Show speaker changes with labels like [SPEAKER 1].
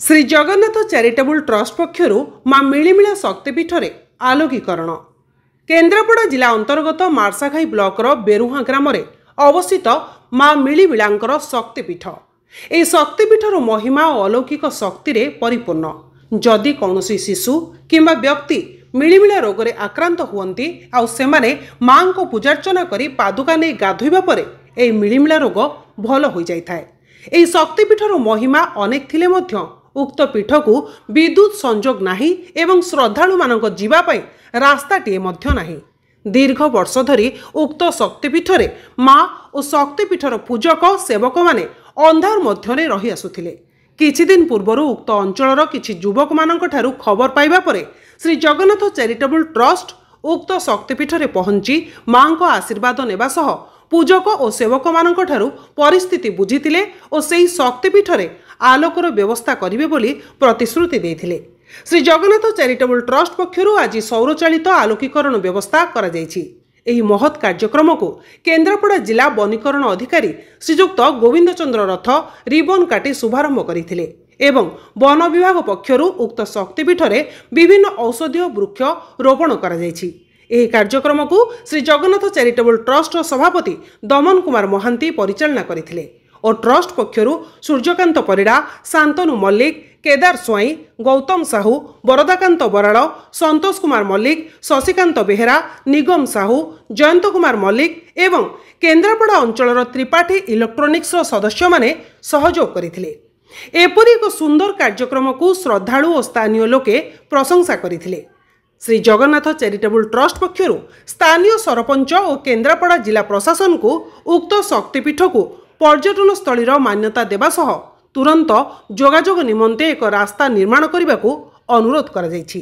[SPEAKER 1] Shri Jagannath charitable trust ପକ୍ଷରୁ ମା ମିଳିମିଳା ଶକ୍ତିପୀଠରେ ଆଲୋକୀକରଣ। କେନ୍ଦ୍ରାପଡ଼ା ଜିଲ୍ଲା ଅନ୍ତର୍ଗତ ମାର୍ଶାଘାଇ ବ୍ଲକର ବେରୁହାଁ ଗ୍ରାମରେ ଅବସ୍ଥିତ ମା ମିଳିମିଳାଙ୍କର ଶକ୍ତିପୀଠ। ଏହି ଶକ୍ତିପୀଠର ମହିମା ଓ ଅଲୌକିକ ଶକ୍ତିରେ ପରିପୂର୍ଣ୍ଣ। ଯଦି କୌଣସି ଶିଶୁ କିମ୍ବା ବ୍ୟକ୍ତି ମିଳିମିଳା ରୋଗରେ ଆକ୍ରାନ୍ତ ହୁଅନ୍ତି ଆଉ ସେମାନେ ମାଙ୍କ ପୂଜାର୍ଚ୍ଚନା କରି ପାଦୁକା ନେଇ ଗାଧୋଇବା ପରେ ଏହି ମିଳିମିଳା ରୋଗ ଭଲ ହୋଇଯାଇଥାଏ। ଏହି ଶକ୍ତିପୀଠର ମହିମା ଅନେକ ଥିଲେ ମଧ୍ୟ ଉକ୍ତ ପୀଠକୁ ବିଦ୍ୟୁତ୍ ସଂଯୋଗ ନାହିଁ ଏବଂ ଶ୍ରଦ୍ଧାଳୁମାନଙ୍କ ଯିବା ପାଇଁ ରାସ୍ତାଟିଏ ମଧ୍ୟ ନାହିଁ। ଦୀର୍ଘ ବର୍ଷ ଧରି ଉକ୍ତ ଶକ୍ତିପୀଠରେ ମା ଓ ଶକ୍ତିପୀଠର ପୂଜକ ସେବକମାନେ ଅନ୍ଧାର ମଧ୍ୟରେ ରହି ଆସୁଥିଲେ। କିଛିଦିନ ପୂର୍ବରୁ ଉକ୍ତ ଅଞ୍ଚଳର କିଛି ଯୁବକମାନଙ୍କଠାରୁ ଖବର ପାଇବା ପରେ ଶ୍ରୀ ଜଗନ୍ନାଥ ଚାରିଟେବୁଲ ଟ୍ରଷ୍ଟ ଉକ୍ତ ଶକ୍ତିପୀଠରେ ପହଞ୍ଚି ମାଙ୍କ ଆଶୀର୍ବାଦ ନେବା ସହ ପୂଜକ ଓ ସେବକମାନଙ୍କଠାରୁ ପରିସ୍ଥିତି ବୁଝିଥିଲେ ଓ ସେହି ଶକ୍ତିପୀଠରେ ଆଲୋକର ବ୍ୟବସ୍ଥା କରିବେ ବୋଲି ପ୍ରତିଶ୍ରୁତି ଦେଇଥିଲେ। ଶ୍ରୀ ଜଗନ୍ନାଥ ଚାରିଟେବୁଲ ଟ୍ରଷ୍ଟ ପକ୍ଷରୁ ଆଜି ସୌରଚାଳିତ ଆଲୋକୀକରଣ ବ୍ୟବସ୍ଥା କରାଯାଇଛି। ଏହି ମହତ୍ କାର୍ଯ୍ୟକ୍ରମକୁ କେନ୍ଦ୍ରାପଡ଼ା ଜିଲ୍ଲା ବନୀକରଣ ଅଧିକାରୀ ଶ୍ରୀଯୁକ୍ତ ଗୋବିନ୍ଦ ଚନ୍ଦ୍ର ରଥ ରିବନ କାଟି ଶୁଭାରମ୍ଭ କରିଥିଲେ ଏବଂ ବନ ବିଭାଗ ପକ୍ଷରୁ ଉକ୍ତ ଶକ୍ତିପୀଠରେ ବିଭିନ୍ନ ଔଷଧୀୟ ବୃକ୍ଷ ରୋପଣ କରାଯାଇଛି। ଏହି କାର୍ଯ୍ୟକ୍ରମକୁ ଶ୍ରୀ ଜଗନ୍ନାଥ ଚାରିଟେବୁଲ ଟ୍ରଷ୍ଟର ସଭାପତି ଦମନ କୁମାର ମହାନ୍ତି ପରିଚାଳନା କରିଥିଲେ ଓ ଟ୍ରଷ୍ଟ ପକ୍ଷରୁ ସୂର୍ଯ୍ୟକାନ୍ତ ପରିଡ଼ା, ଶାନ୍ତନୁ ମଲ୍ଲିକ, କେଦାର ସ୍ୱାଇଁ, ଗୌତମ ସାହୁ, ବରଦାକାନ୍ତ ବରାଳ, ସନ୍ତୋଷ କୁମାର ମଲ୍ଲିକ, ଶଶିକାନ୍ତ ବେହେରା, ନିଗମ ସାହୁ, ଜୟନ୍ତ କୁମାର ମଲ୍ଲିକ ଏବଂ କେନ୍ଦ୍ରାପଡ଼ା ଅଞ୍ଚଳର ତ୍ରିପାଠୀ ଇଲେକ୍ଟ୍ରୋନିକ୍ସର ସଦସ୍ୟମାନେ ସହଯୋଗ କରିଥିଲେ। ଏପରି ଏକ ସୁନ୍ଦର କାର୍ଯ୍ୟକ୍ରମକୁ ଶ୍ରଦ୍ଧାଳୁ ଓ ସ୍ଥାନୀୟ ଲୋକେ ପ୍ରଶଂସା କରିଥିଲେ। ଶ୍ରୀ ଜଗନ୍ନାଥ ଚାରିଟେବୁଲ ଟ୍ରଷ୍ଟ ପକ୍ଷରୁ ସ୍ଥାନୀୟ ସରପଞ୍ଚ ଓ କେନ୍ଦ୍ରାପଡ଼ା ଜିଲ୍ଲା ପ୍ରଶାସନକୁ ଉକ୍ତ ଶକ୍ତିପୀଠକୁ ପର୍ଯ୍ୟଟନସ୍ଥଳୀର ମାନ୍ୟତା ଦେବା ସହ ତୁରନ୍ତ ଯୋଗାଯୋଗ ନିମନ୍ତେ ଏକ ରାସ୍ତା ନିର୍ମାଣ କରିବାକୁ ଅନୁରୋଧ କରାଯାଇଛି।